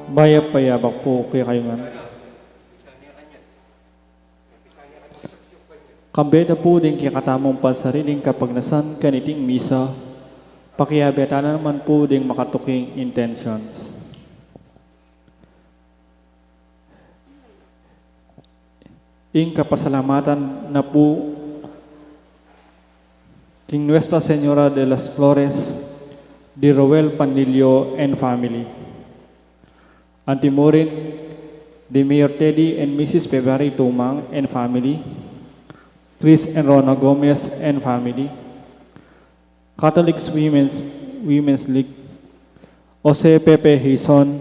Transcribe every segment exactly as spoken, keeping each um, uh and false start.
Mayap a yabak pu kekayu ngan. Kambe da pu ding kekatamung pansariling kapagnasan kaniting misa, pakiabe tana naman pu ding makatuking intentions. Ing kapasalamatan na pu king Nuestra Señora de las Flores, di Roel Panlilio and family. Antimurin, di Mayor Teddy and Missus February Tumang and family, Chris and Rona Gomez and family, Catholics Women's, Women's League, Jose Pepe Hizon,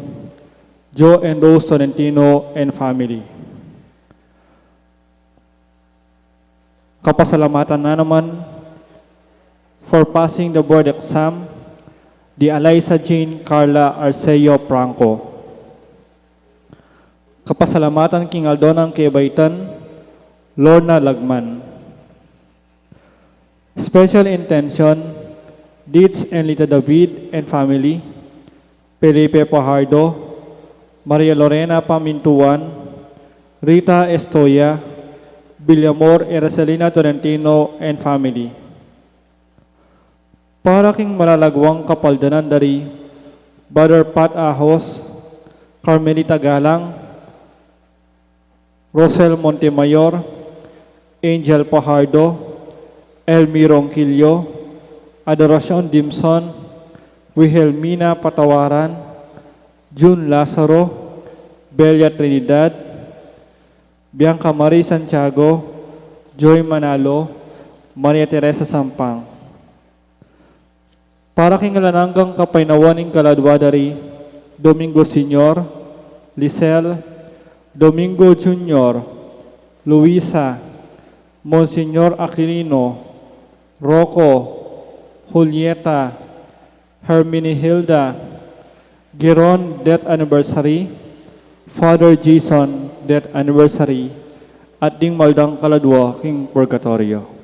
Joe and Rose Tolentino and family. Kapasalamatan na naman for passing the board exam, di Eliza Jean Carla Arceo Franco. Kapasalamatan king aldo nang kebaitan, Lorna Lagman. Special intention, Dids and Lita David and family, Felipe Fajardo, Maria Lorena Pamintuan, Rita Estoya, Villamor Eraselina Tolentino and family. Para king malalaguang kapaldanan dari Brother Pat Ahos, Carmelita Galang, Rosel Montemayor, Angel Fajardo, Elmi Ronquillo, Adoracion Dimson, Wilhelmina Patawaran, Jun Lazaro, Belia Trinidad, Bianca Marie Santiago, Joy Manalo, Maria Teresa Sampang. Para king alang anggang kapaynawan ning kaladua dari Domingo Senior, Lisel, Domingo Junior, Luisa, Monsignor Aquilino, Rocco, Julieta, Herminihilda, Giron death anniversary, Father Jason death anniversary, at ding maldang kaladua king purgatorio.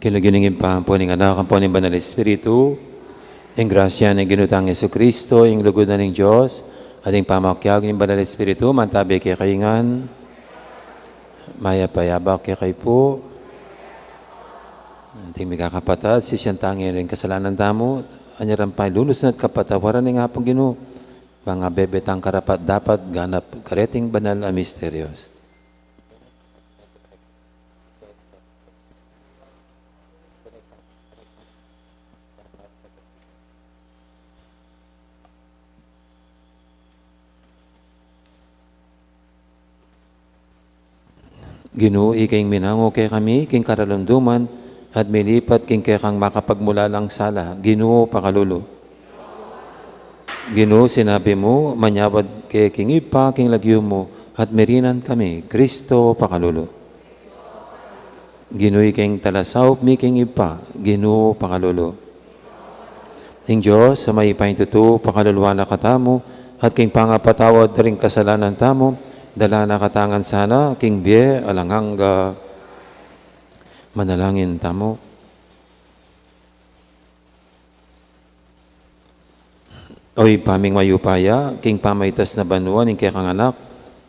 King lagyu ning Ibpa, ampo ning Anak, ampo ning Banal Espiritu. Ing grasya ning Ginu tang Jesucristo, ing lugud na ning Dios, at ing pamakiabe ning Banal Espiritu, mantabi kekayu ngan. Mayap a abak kekayu pu. Anting mikakapatad, sisian tang ing kasalanan tamu, anya rang palunusan at kapatawaran ning Apung Ginu, bang mabebe tang karapat-dapat ganap kareting banal a misterios. Ginu, ika ing minangu kekami king karalumduman at milipat king kekang makapagmulalang sala. Ginu, pakalulu. Ginu, sinabi mu, manyawad ke king Ibpa king lagyu mu, at mirinan kami. Kristo, pakalulu. Ginu, ika ing talasaup mi king Ibpa. Ginu, pakalulu. Ing Dios a mayupayang tutu, pakaluluan na katamu, at king pangapatawad da ring kasalanan tamu, dala na katamu ngan sana king bie alang angga. Manalangin tamu. O Ibpa ming mayupaya, king pamaitas na banua ning kekang Anak,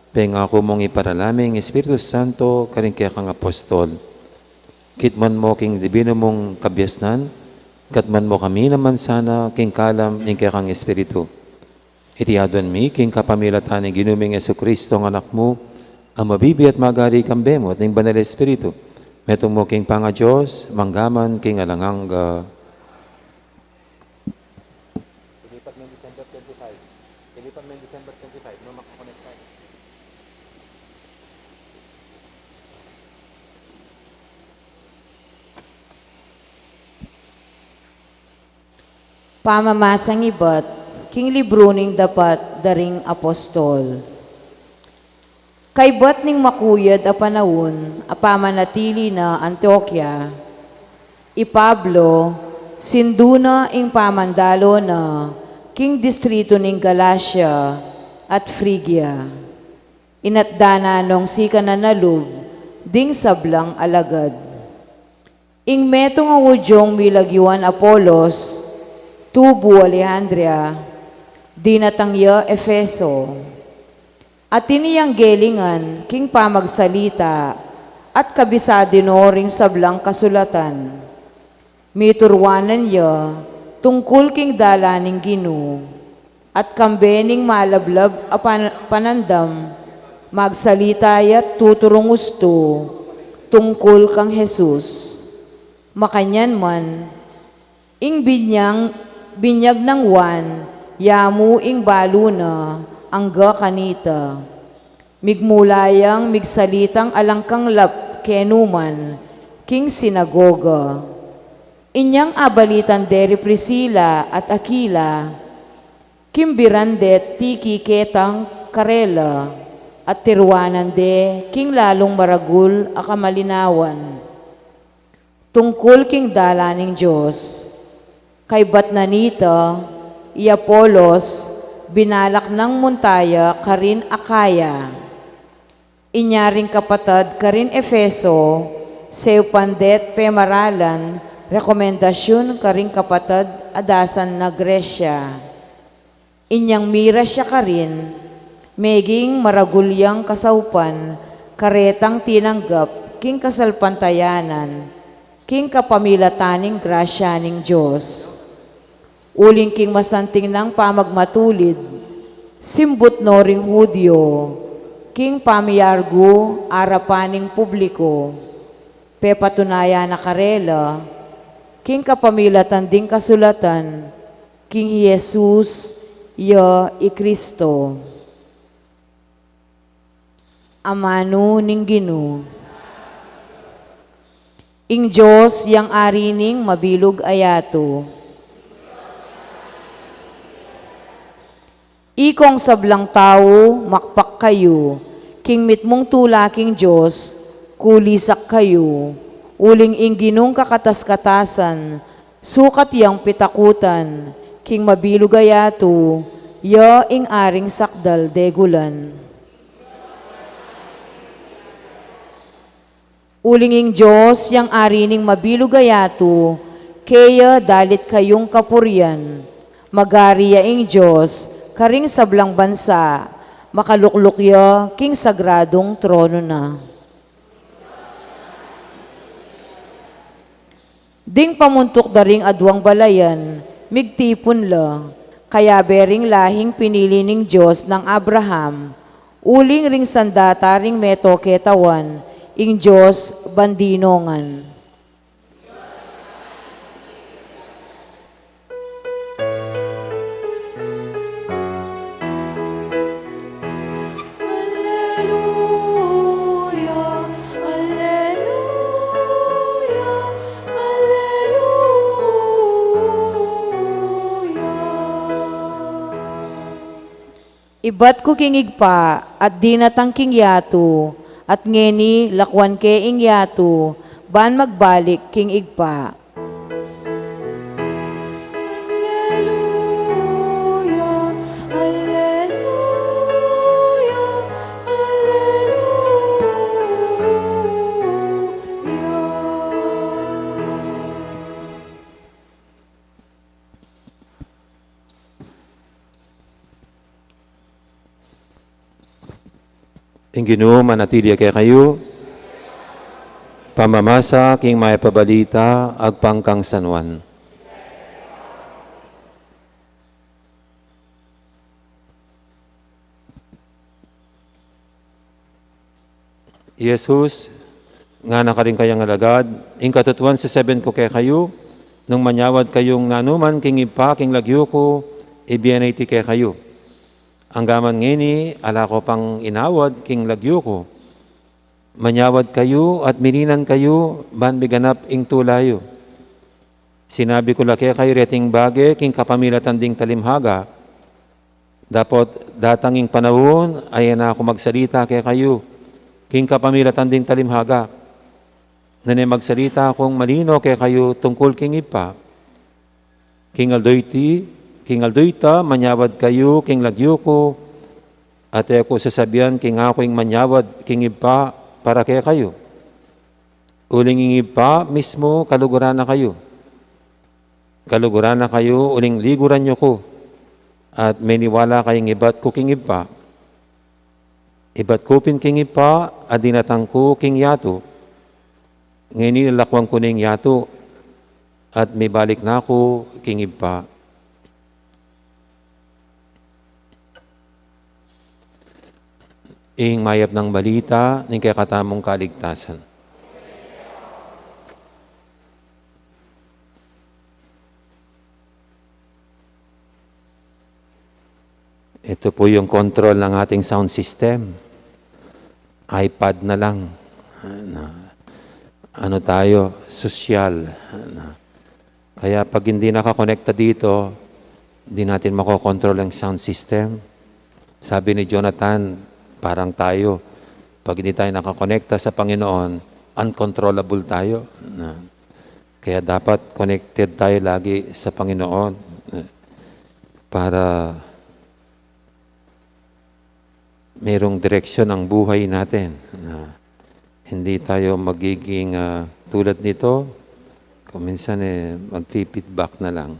pengaku mung iparala me ing Espiritu Santo karing kekang apostol. Kitmuan mu king dibinu mung kabiasnan, katmuan mu kami naman sana king kalam ning kekang Espiritu. Iti aduan mi king kapamilatan ning Ginu ming Jesucristo a Anak mu, a mabibie at magari kambe mu at ning Banal Espiritu, metung mu king pangaDios, mangga man king alang angga. Ilipat mo yung December twenty-five. Ilipat mo yung December twenty-five. No, makakonect tayo. Pamamasang ibat king libru ning dapat da ring apostol. Kaybat ning makuyad a panaun a pamanatili na Antiokia, i Pablo sindu na ing pamandalo na king distritu ning Galacia at Phrygia. Inatdanan nong sikanan a lub ding sablang alagad. Ing metung a Hudiung milagyuan Apolos, tubu Alejandria, dinatang ya Efeso. Atin yang gelingan king pamagsalita at kabisadu no ring sablang kasulatan. Mituruanan ya tungkul king dalan ning Ginu. At kambe ning malablab a pan-, panandam, magsalita ya't tuturung ustu tungkul kang Jesus. Makanyan man, ing binyang, binyag nang Juan, ya mu ing balu na angga kanita. Migmula yang migsalitang alang kanlap kenu man king sinagoga. Inyang abalitan de ri Priscila at Aquila, kimbiran de't tiki ketang karela, at tiruanan de king lalung maragul a kamalinawan tungkul king dalan ning Dios. Kaybat na nita, i Apolos, binalak nang munta ya karin Akaya. Inya ring kapatad karin Efeso, seupan de't pemaralan rekomendasyun karing kapatad a dasan na Grecia. Inyang miras ya karin, meging maragul yang kasaupan karetang tinanggap king kasalpantayanan, king kapamilatan ning grasya ning Dios. Uling king masanting nang pamagmatulid, simbut no ring Judio, king pamiargu arapan ning publiko, pepatunayan na karela, king kapamilatan ding kasulatan, king hi Jesus ya i Kristo. Amanu ning Ginu. Ing Dios yang ari ning mabilug a yatu. Ikong sablang tau, makpak kayu king mitmung tula king Dios, kulisak kayu, uling ing Ginung kakatas-katasan, sukat yang pitakutan king mabilug a yatu, ya ing aring sakdal degulan. Uling ing Dios, yang ari ning mabilug a yatu, keya dalit kayung kapurian. Mag-ari ya ing Dios karing sablang bansa, makalukluk ya king sagradung trono na. Ding pamuntuk da ring aduang balayan, migtipun la, kayabe ring lahing pinili ning Dios nang Abraham, uling ring sanda ta ring meto ketawan, ing Dios ban dinongan. Alleluia, alleluia, alleluia. Ibat ku king Ibpa, at dinatang king yatu, at ngeni lakwan ke ing yatu, ban magbalik king Ibpa. Alleluia, alleluia, alleluia. Ing Ginu manatili ya kekayu. Pamamasa king Mayap a Balita agpang kang San Juan. Jesus, ngana karing kayang alagad, ing katutuan sesabian ku kekayu, nung manyawad kayung nanuman king Ibpa king lagyu ku, ibie na iti kekayu. Anggaman ngeni, ala ku pang inawad king lagyu ku. Manyawad kayu at mirinan kayu, ban miganap ing tula yu. Sinabi ku la kekayu reting bage king kapamilatan ding talimhaga. Dapot datang ing panaun a e na ku magsalita kekayu king kapamilatan ding talimhaga. Nune magsalita kung malino kekayu tungkul king Ibpa. King aldo iti, king aldo ita, manyawad kayu king lagyu ku, at e ku sasabian king aku ing manyawad king Ibpa para kekayu. Uling ing Ibpa mismu kaluguran na kayu. Kaluguran na kayu uling liguran yu ku, at meniwala kayung ibat ku king Ibpa. Ibat ku pin king Ibpa, at dinatang ku king yatu. Ngeni lakwan ku ning yatu, at mibalik na ku king Ibpa. Ing mayap nang balita ning kekatamung kaligtasan. Ito po yung control ng ating sound system. iPad na lang. Na, ano tayo, sosyal. Na, kaya pag hindi nakakonekta dito, hindi natin makokontrol ang sound system. Sabi ni Jonathan, parang tayo, pag hindi tayo nakakonekta sa Panginoon, uncontrollable tayo. Na, kaya dapat connected tayo lagi sa Panginoon, eh, para merong direksyon ang buhay natin, na hindi tayo magiging, ah, tulad nito. Kung minsan, eh, magfi-feedback na lang.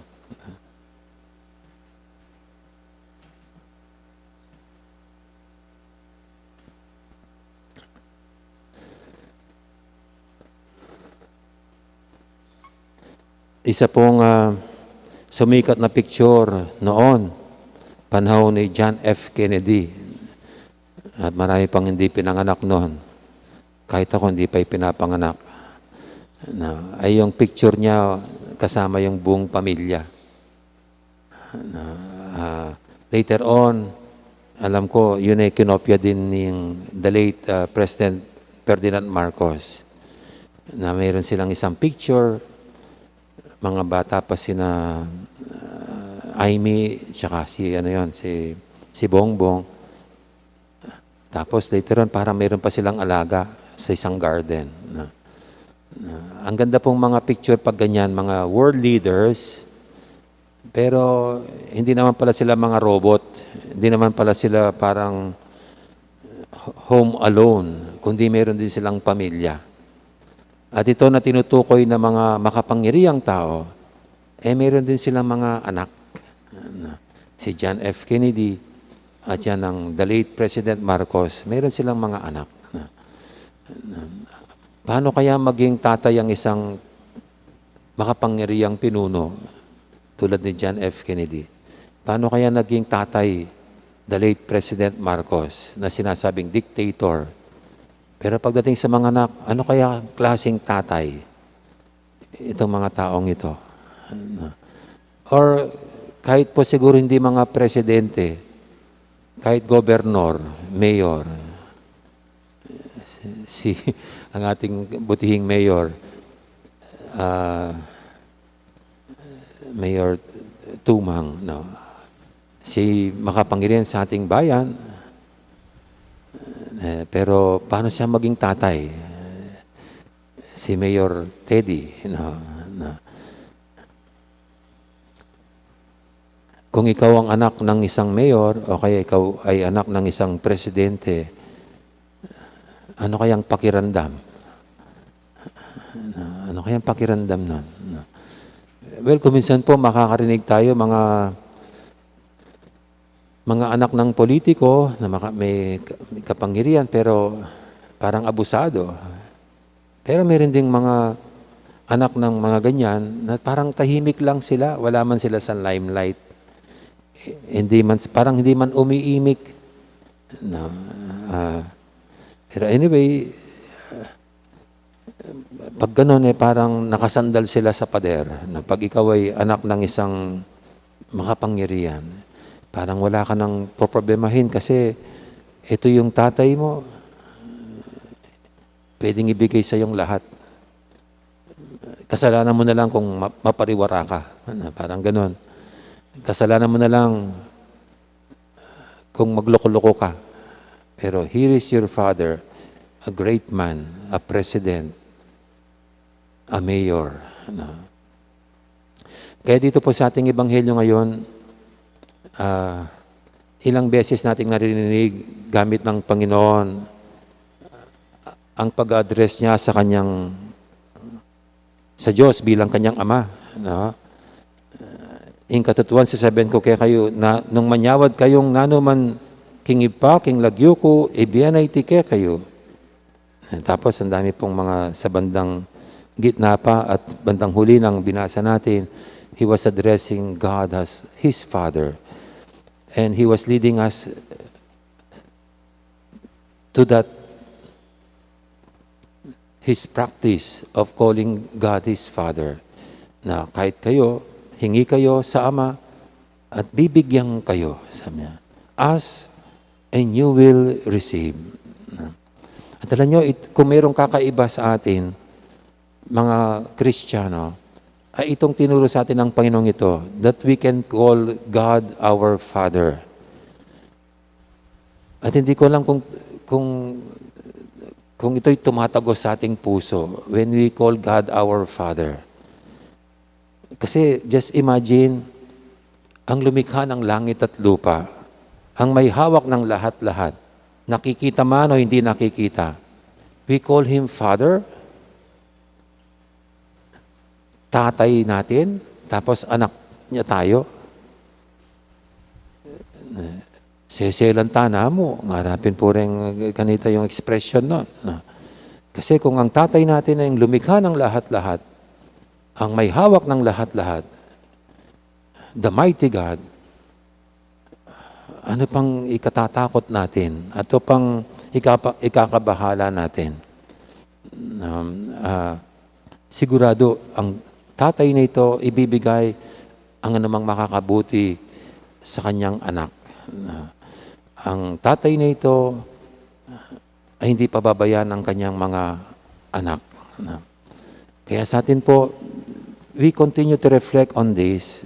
Isa pong, ah, sumikat na picture noon, panahon ni John F. Kennedy. At marami pang hindi pinanganak noon. Kahit ako, hindi pa ipinapanganak. Na, ay yung picture niya kasama yung buong pamilya. Na, ah, later on, alam ko, yun ay kinopya din ni the late, ah, President Ferdinand Marcos. Na mayroon silang isang picture, mga bata pa sina, ah, Imee, tsaka si, ano yun, si, si Bongbong. Tapos later on, parang mayroon pa silang alaga sa isang garden. Na, na, ang ganda pong mga picture pag ganyan, mga world leaders, pero hindi naman pala sila mga robot, hindi naman pala sila parang home alone, kundi meron din silang pamilya. At ito na tinutukoy na mga makapangyariang tao, eh, meron din silang mga anak. Na, si John F. Kennedy at yan ang the late President Marcos, meron silang mga anak. Na, na, paano kaya maging tatay ang isang makapangyariang pinuno tulad ni John F. Kennedy? Paano kaya naging tatay the late President Marcos na sinasabing dictator? Pero pagdating sa mga anak, ano kaya klaseng tatay itong mga taong ito? Or kahit po siguro hindi mga presidente, kahit gobernador, mayor, si, ang ating butihing mayor, ah, Mayor Tumang, no? Si makapangyarihan sa ating bayan, eh, pero paano siya maging tatay? Si Mayor Teddy, no? No. Kung ikaw ang anak ng isang mayor o kaya ikaw ay anak ng isang presidente, ano kayang pakiramdam? Ano kayang pakiramdam nun? Well, kung minsan po makakarinig tayo, mga, mga anak ng politiko na maka-, may, may kapangyarihan pero parang abusado. Pero meron ding mga anak ng mga ganyan na parang tahimik lang sila, wala man sila sa limelight. Hindi man, parang hindi man umiimik. No? Ah, pero anyway, pag ganun, eh, parang nakasandal sila sa pader. Na pag ikaw ay anak ng isang makapangyarihan, parang wala ka nang poproblemahin kasi ito yung tatay mo, pwedeng ibigay sa yung lahat. Kasalanan mo na lang kung ma-, mapariwara ka. Ano, parang ganun. Kasalanan mo na lang kung magloko-loko ka. Pero here is your father, a great man, a president, a mayor. Ano? Kaya dito po sa ating ebanghelyo ngayon, ah, ilang beses nating naririnig gamit ng Panginoon ang pag-address niya sa kanyang, sa Diyos bilang kanyang ama, no? Ing katutuan, sasabihin ko kekayu, na nung manyawad kayung nanu man king Ibpa, king lagyu ku, ibie na iti kekayu. Eh, tapos, ang dami pong mga sa bandang gitna pa at bandang huli ng binasa natin, he was addressing God as his Father. And he was leading us to that, his practice of calling God his Father. Na kahit kayo, hingi kayo sa Ama at bibigyan kayo, sabi niya. Ask and you will receive. At alam nyo, it-, kung mayroong kakaiba sa atin, mga Kristiyano, ay itong tinuro sa atin ng Panginoong ito, that we can call God our Father. At hindi ko alam kung, kung, kung ito'y tumatagos sa ating puso when we call God our Father. Kasi just imagine, ang lumikha ng langit at lupa, ang may hawak ng lahat-lahat, nakikita man o hindi nakikita, we call Him Father? Tatay natin, tapos anak niya tayo? Seselan ta na mu, ngarapin po rin kanita yung expression nun, no? Kasi kung ang tatay natin ay yung lumikha ng lahat-lahat, ang may hawak ng lahat-lahat, the mighty God, ano pang ikatatakot natin? Ato pang ikapa-, ikakabahala natin? Um, ah, sigurado, ang tatay na ito, ibibigay ang anumang makakabuti sa kanyang anak. Na, ang tatay na ito ay hindi pababayaan ang kanyang mga anak. Na, kaya sa atin po, we continue to reflect on this,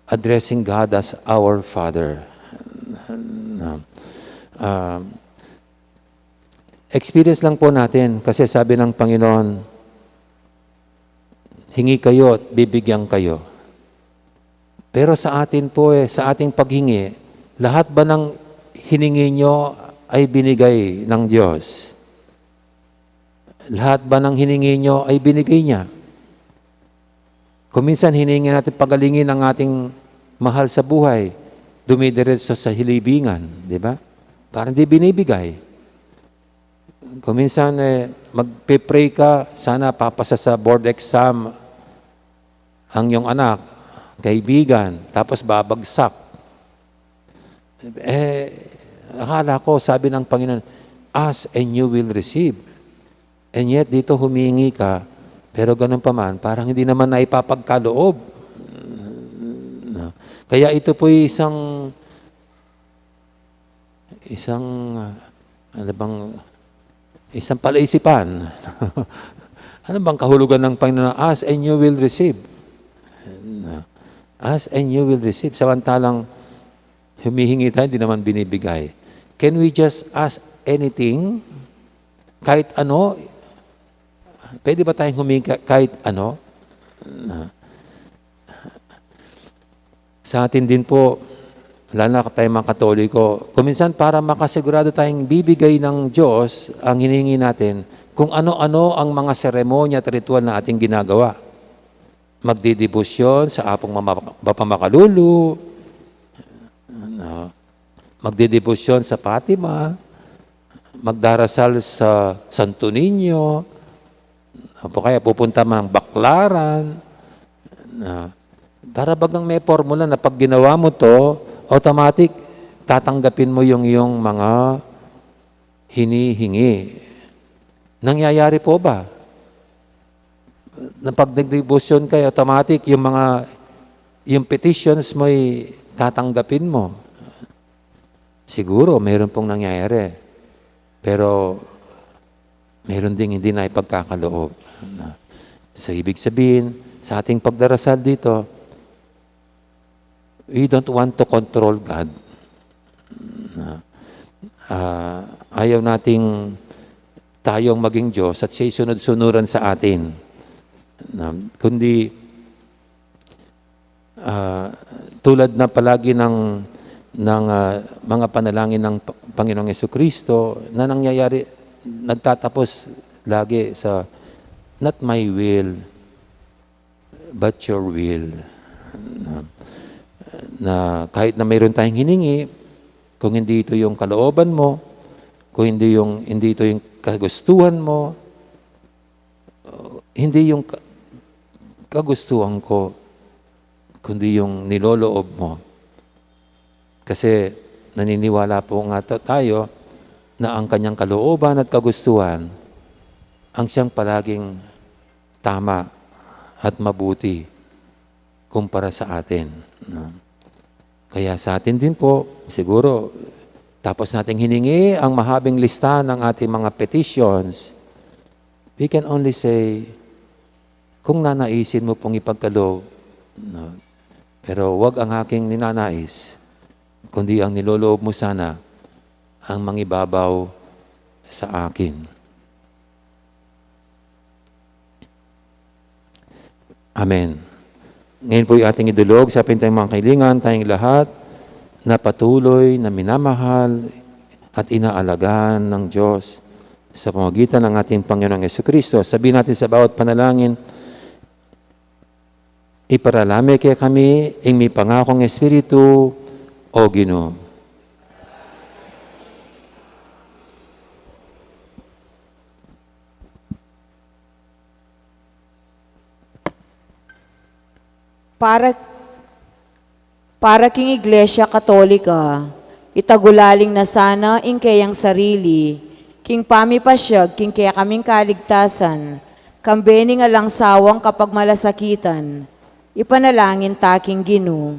addressing God as our Father. Na, ah, experience lang po natin, kasi sabi ng Panginoon, "Hingi kayo at bibigyan kayo." Pero sa atin po eh, sa ating paghingi, lahat ba ng hiningi nyo ay binigay ng Diyos? Lahat ba ng hiningi niyo ay binigay niya? Kung minsan hiningi natin pagalingin ang ating mahal sa buhay, dumidiretso sa hilibingan, di ba? Parang di binibigay. Kung minsan, eh, magpe-pray ka, sana papasa sa board exam ang iyong anak, kaibigan, tapos babagsak. Eh, akala ko, sabi ng Panginoon, "Ask and you will receive." And yet, dito humingi ka, pero ganun pa man, parang hindi naman naipapagkaloob. No? Kaya ito po'y isang, isang, ah, ano bang, isang palaisipan. Ano bang kahulugan ng Panginoon, "Ask and you will receive"? No? "Ask and you will receive." Samantalang humihingi tayo, hindi naman binibigay. Can we just ask anything? Kahit ano? Pwede ba tayong humingi ka-, kahit ano? Na, sa atin din po, lalo na tayong mga Katoliko, kung minsan para makasigurado tayong bibigay ng Diyos ang hinihingi natin, kung ano-ano ang mga seremonya at ritual na ating ginagawa. Magdedebosyon sa Apong Mama-, Mapamakalulu, ano, magdedebosyon sa Fatima, magdarasal sa Santo Niño, o kaya pupunta man ng Baclaran, na, para bagang may formula na pag ginawa mo to, automatic, tatanggapin mo yung, yung mga hinihingi. Nangyayari po ba? Na pag nagdebosyon kayo, automatic, yung mga, yung petitions mo'y tatanggapin mo. Siguro, meron pong nangyayari. Pero, meron ding hindi na ipagkakaloob. Na, so, ibig sabihin, sa ating pagdarasal dito, we don't want to control God. Na, ah, ayaw nating tayong maging Diyos at siya'y sunod-sunuran sa atin. Na, kundi, ah, tulad na palagi ng, ng, ah, mga panalangin ng Pa-, Panginoong Yesukristo na nangyayari, nagtatapos lagi sa, "Not my will, but your will." Na, na kahit na mayroon tayong hiningi, kung hindi ito yung kalooban mo, kung hindi yung, hindi ito yung kagustuhan mo, hindi yung ka-, kagustuhan ko, kundi yung niloloob mo. Kasi naniniwala po nga to-, tayo na ang kanyang kalooban at kagustuhan ang siyang palaging tama at mabuti kumpara sa atin, no? Kaya sa atin din po, siguro, tapos nating hiningi ang mahabing lista ng ating mga petitions, we can only say, "Kung nanaisin mo pong ipagkaloob, no? Pero wag ang aking ninanais, kundi ang niloloob mo sana ang mangibabaw sa akin." Amen. Ngayon po'y ating idulog sa pintang mga kailingan, tayong lahat na patuloy na minamahal at inaalagaan ng Diyos sa pamagitan ng ating Panginoong Yesukristo. Sabihin natin sa bawat panalangin, "Iparalame kekami ing mipangakong Espiritu, O Ginu." Para, para king Iglesia Katolika, itagulaling na sana ing keyang sarili, king pamipasyag king kekaming kaligtasan, kambe ning alang sawang kapagmalasakitan, ipanalangin ta king Ginu.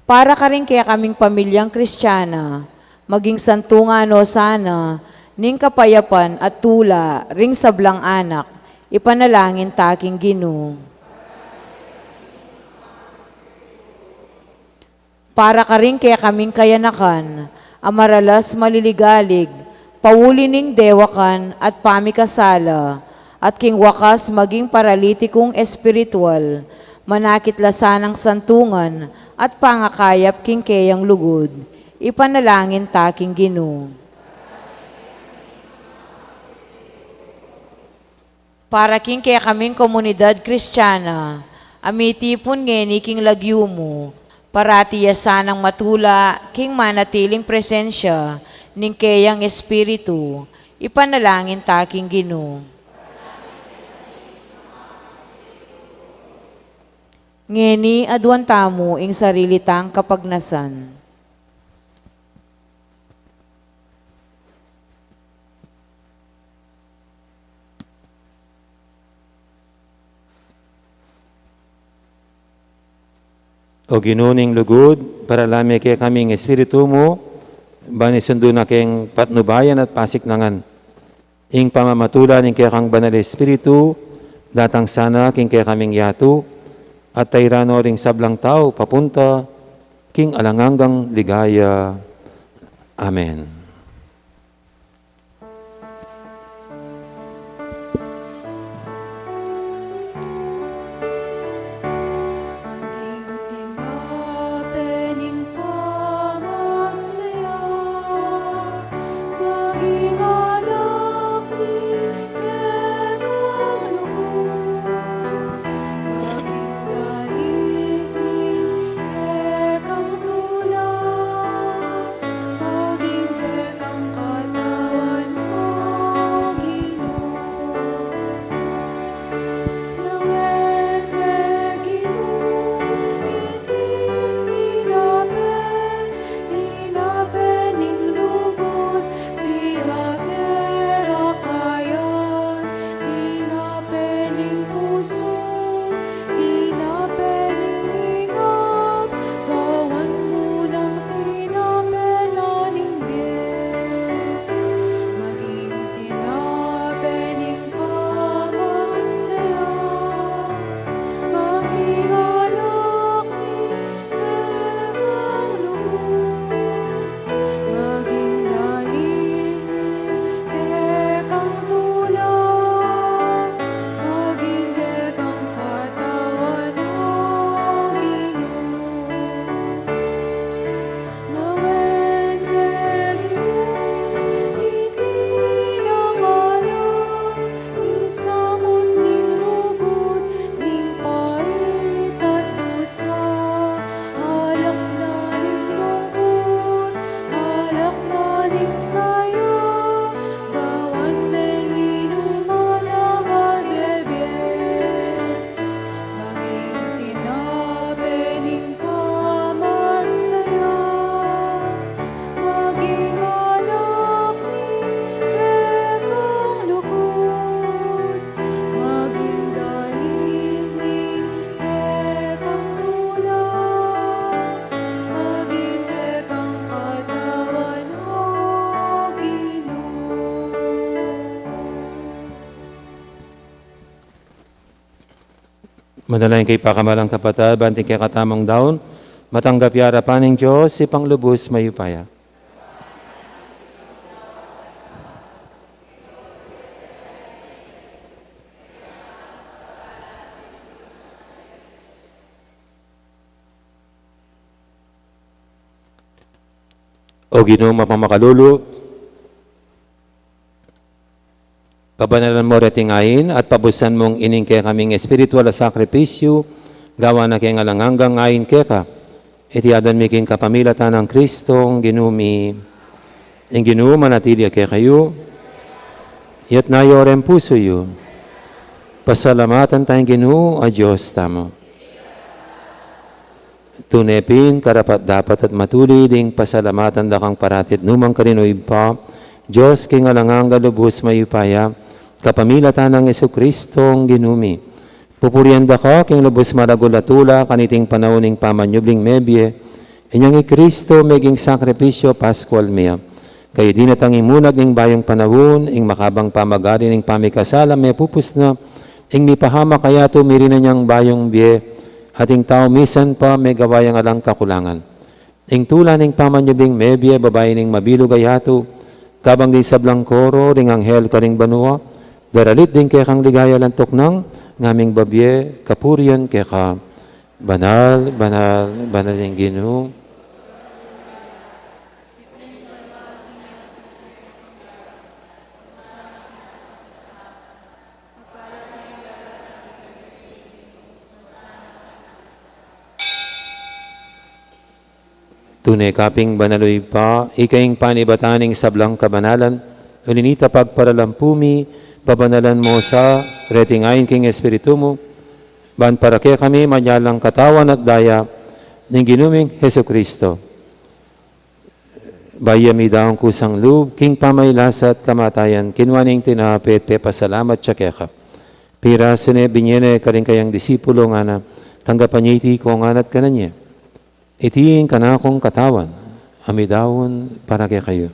Para karing kekaming pamilyang Kristiana, maging santungan no sana ning kapayapan at tula ring sablang anak, ipanalangin ta king Ginu. Para karing kekaming kayanakan a maralas maliligalig, pauli ning dewakan at pamikasala, at king wakas maging paralitikung espiritual, manakit la sanang santungan at pangakayap king keyang lugud, ipanalangin ta king Ginu. Para king kekaming komunidad Kristiana, a mitipun ngeni king lagyu mu, parati ya sanang matula king manatiling presensya ning keyang Espiritu, ipanalangin ta king Ginu. Ngeni, aduan tamu ing sarili tang kapagnasan. O Ginu ning lugud, parala me kekami ing Espiritu mu, ban isundu na keng patnubayan at pasiknangan ing pamamatula ning kekang Banal Espiritu, datang sana king kekaming yatu, at tairan no ring sablang tau papunta king alang anggang ligaya. Amen. Maging tinape ning pamagsaya, maging alak ning kekang lugud, maging dalit ning kekang tula, maging kekang katawan, o Ginu. Lawen me, Ginu, iting tinape, tinape ning lugud, bie ke ra kayan, tinape ning pusu, tinape ning lingap, gawan mu nang tinape na ning bie. Maging tinape ning pamagsaya, maging alak ning kekang lugud, maging dalit ning kekang tula, maging kekang katawan, o Ginu. Lawen me, Ginu, iting alak ning samot ning lugud, ning pait at dusa, alak na ning lungkut, alak na ning saya, gawan meng inuman a mabibie. Maging tinape ning pamagsaya, maging alak ning kekang lugud, maging dalit ning kekang tula, maging kekang katawan, o Ginu. Manalangin kayu, pakamalan kung kapatad, ban iting kekatamung daun matanggap ya king arapan ning Dios, Ibpang lubus mayupaya. O Ginu, mapamakalulu, pabanalan mu reting ain at pabusan mung ining kekaming espiritual a sakripisyu, gawan na keng alang anggang ain keka. Iti aduan mi king kapamilatan nang Kristong Ginu mi. Ing Ginu manatili ya kekayu. Iyatas yu reng pusu yu. Pasalamatan taya ing Ginu a Dios tamu. Tune pin karapat-dapat at matulid ing pasalamatan da kang parati at nu man karin, o Ibpa, Dios king alang angga, lubus mayupaya, kapamilatan nang Jesucristong Ginu mi. Pupurian da ka king lubus maragul a tula kaniting panaun ning pamanyubling mebie, inyang i Cristo meging sakripisyu Pascual mia. Kaya dinatang ing munag ning bayung panaun, ing makabang pamagari ning pamikasala mepupus na, ing mipahamak a yatu mirinan yang bayung bie, at ing tau misan pa megawa yang alang kakulangan. Ing tula ning pamanyubling mebie, babayu ning mabilug a yatu, kabang ding sablang koro ring anghel karing banua, daralit ding kekang ligaya alang tuknang, ngaming babie kapurian keka. Banal, banal, banal ing Ginu. Tune ka pin banal, o Ibpa, ika ing panibatan ning sablang kabanalan, uli na nita pagparalampu mi, pabanalan mu sa reting ain king Espiritu mu, ban para kekami maging katawan at daya ning Ginu ming Jesucristo. Bayu ya midaun kusang lub king pamagkasakit at kamatayan, kinua ne ing tinape, pepasalamat ya keka, pirasu ne, binie ne karing kayang disipulo, ngana: Tanggapan ye iti ikong ngan at kanan ye. Iti ing kanakung katawan, a midaun para kekayu.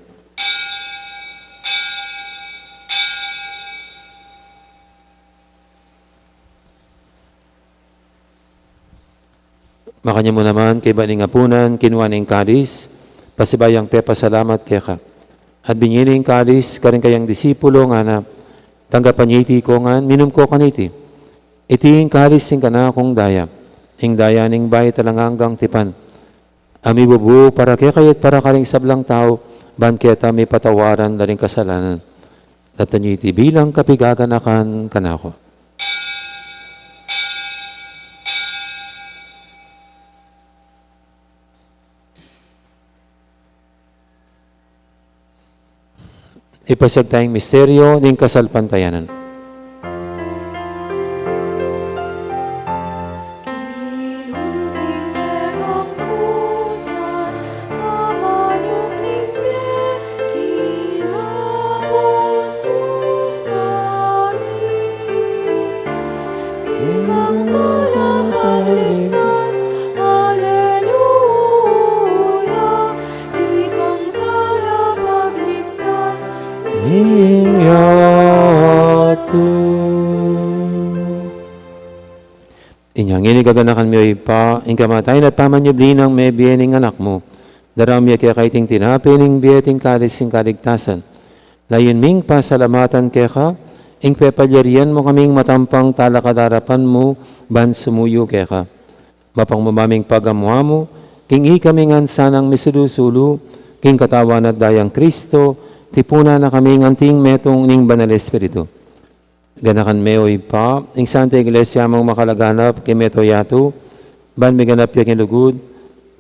Makanyan mu naman, kaybat ning apunan, kinua ne ing kalis, pasibayu yang pepasalamat keka, at binie ne ing kalis karing kayang disipulo, ngana: Tanggapan ye iti ikong ngan, minum ko kaniti. Iti ing kalis ning kanakung daya, ing daya ning bayu at alang anggang tipan, a mibubu para kekayu at para karing sablang tau, ban kanita mipatawad la ring kasalanan. Daptan ye iti bilang kapaganakan kanaku. Ipasiag taya ing misteryu ning kasalpantayanan. Ikang talapagligtas, aleluya. Ikang talapagligtas ning yatu. Inya ngeni gaganakan mi, o Ibpa, ing kamatayan at pamanyubli nang mebie ning Anak mu. Daraun mi keka iting tinape ning bie at ing kalis ning kaligtasan. Layun ming pasalamatan keka ing pepalyarian mu kaming matampang talakad king arapan mu ban sumuyu keka. Mapamunuan ming pagamu-amu king ikami ngan sanang misulu-sulu king katawan at dayang Kristo, tipunan na kaming anting metung ning Banal Espiritu. Ganakan me, o Ibpa, ing Santa Iglesia mung makalaganap king mabilug a yatu, ban miganap ya king lugud,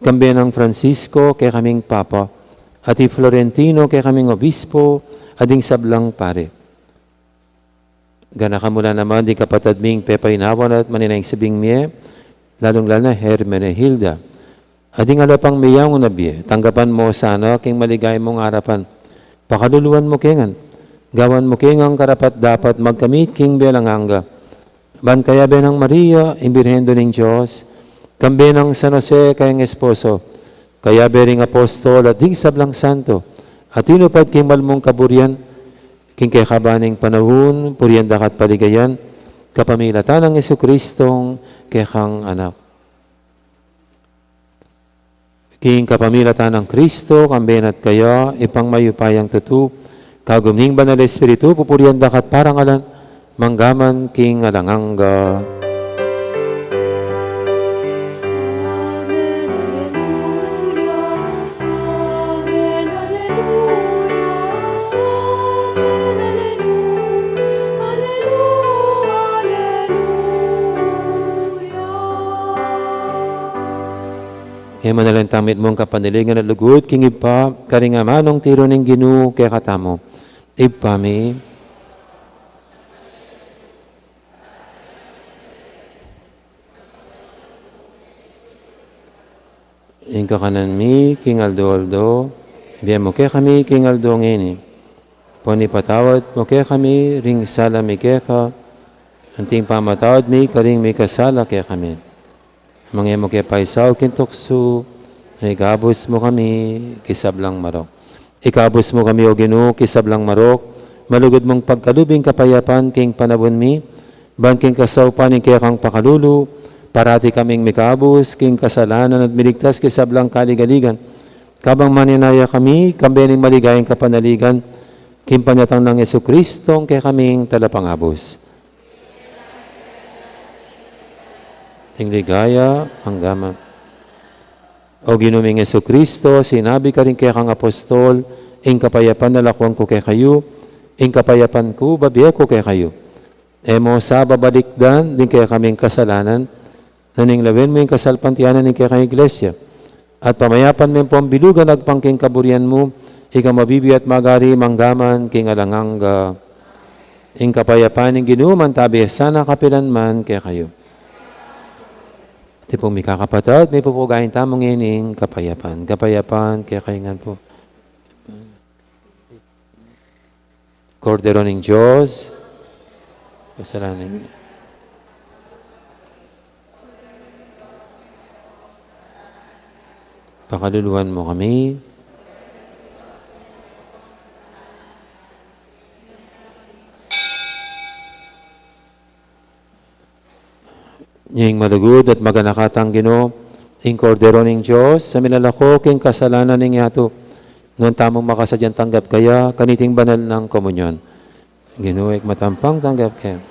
kambe nang Francisco, kekaming Papa, at i Florentino, kekaming Obispo, at ding sablang pari. Ganakan mu la naman ding kapatad ming pepaynawan at manenaya king subling mie, lalung-lalu na Hermenegilda. At ding ala pang miyayung a bie, tanggapan mu sana king maligaya mung arapan. Pakaluluan mu ke ngan. Gawan mu ke ngan karapat-dapat magkamit king bie alang angga. Ban kayabe nang Maria, ing Birhen Indu ning Dios, kambe nang San Jose, kayang esposo, kayabe ring apostol at ding sablang santo, a tinupad king mal mung kaburian, king kekaban ning panaun, purian da ka at paligayan, kapamilatan nang Jesucristong kekang Anak. King kapamilatan nang Kristo, kambe na at kaya, Ibpang mayupayang tutu, kagum ning Banal Espiritu, pupurian da ka at parangalan, mangga man king alang angga. Amen, alleluia. Amen, alleluia. Amen, alleluia. Alleluia, alleluia. Ngeni manalangin tamu mitmung kapanaligan at lugud king Ibpa, karing amanung tiru ning Ginu kekatamu. Ibpa mi, ing kakanan mi king aldo-aldo, ibie mu kekami king aldo ngeni. Ampon ipatawad mu kekami ring sala mi keka, anti ing pamamatawad mi karing mikasala kekami. Manga e mu ke paisaul king tuksu, nune ikabus mu kami king sablang marok. Ikabus mu kami, O Ginu, king sablang marok, malugud mung pagkalub ing kapayapan king panaun mi, ban king kasaupan ning kekang pakalulu, parati kaming mikabus king kasalanan at miligtas king sablang kaligaligan. Kabang manenaya kami, kambe ning maligayang kapanaligan, king panyatang nang Jesucristong kekaming Talapangabus. Ing ligaya, angga man. O Ginu ming Jesucristo, sinabi karing kekang apostol, ing kapayapan lakuan ku kekayu, ing kapayapan ku bibie ku kekayu. E mu sa babalikdan ding kekaming kasalanan, nune lawen mu ing kasalpantayanan ning kekang Iglesia. At pamayapan me pu ing bilug a agpang king kaburian mu, ika mabibie at magari mangga man king alang angga. Ing kapayapan ning Ginu mantabe sana kapilan man kekayu. Iti pung mikakapatad, mipupugayan tamu ngening kapayapan. Kapayapan kekayu ngan pu. Kordero ning Dios, kasalanan. Pakaluluan mu kami. Ing malugud at maganakang Ginu, ing Kordero ning Dios, a milalako king kasalanan ning yatu. Nuan tamung makasadyang tanggap kaya, kaniting banal nang komunyon. Ginu, ikmat ampong tanggap kaya.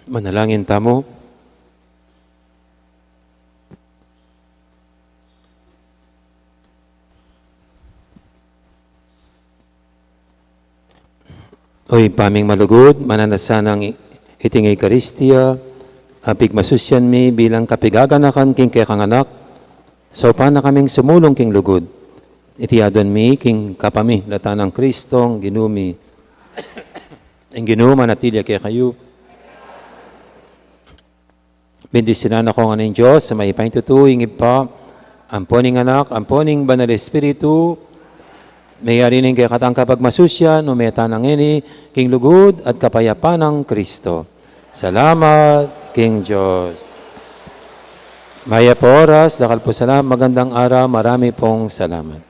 Manalangin tamu. O Ibpa ming malugud, mananu na sanang i-, iting Eukaristia a pigmasusyan mi bilang kapigaganakan king kekang Anak, saupan na kaming sumulung king lugud. Iti aduan mi king kapamilatan nang Kristong Ginu mi. Ing Ginu manatili ya kekayu. Bendisyunan na kayu ngan ning Dios a mayupaya king tutu, ing Ibpa, ampo ning Anak, ampo ning Banal Espiritu. Meyari ne ing kekatang kapagmasusyan, ume tana ngeni king lugud at kapayapan nang Kristo. Salamat king Dios. Mayap a oras, dakal pung salamat, magandang araw, marami pong salamat.